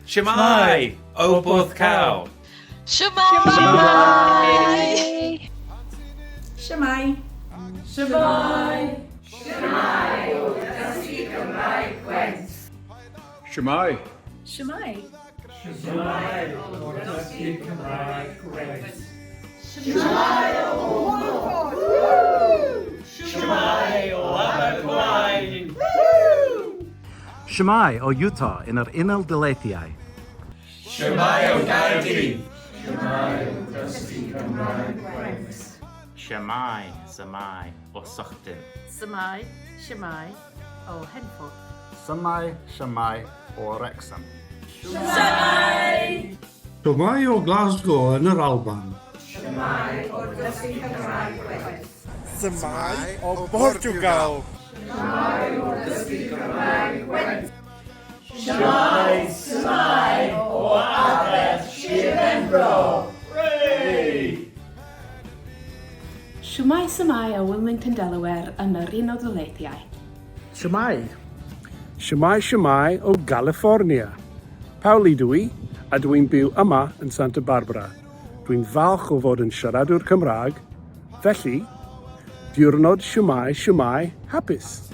Shwmae! O Borthcawl! Shwmae! Shwmae! Shwmae! Shwmae o Dysgu Cymraeg Gwent. Shwmae! Shwmae! Shwmae o Dysgu Cymraeg Gwent. Shwmae o Hwlffordd! Shwmae o Abergwaun! Shwmae o Utah yn yr Unol Daleithiau. Shwmae o Gaerdydd! Shwmae o Dysgu Cymraeg Gwent. Shwmae, Shwmae o Sychdyn. Shwmae, Shwmae o Henffordd. Shwmae, Shwmae o Wrecsam. Shwmae! Shwmae o Glasgow yn yr Alban. Shwmae o Dysgu Cymraeg Gwent. Shwmae o Portiwgal. Shwmae o Dysgu Cymraeg Gwent. Shwmae, Shwmae o Aber, Sir Benfro. Shwmae Sumae o Wilmington, Delaware yn yr Unol Daleithiau. Shwmae. Shwmae Shwmae o Galiffornia. Pauli dw i, a dw i'n byw yma yn Santa Barbara. Dwi'n falch o fod yn siaradwr Cymraeg, felly, diwrnod Shwmae Shwmae hapus!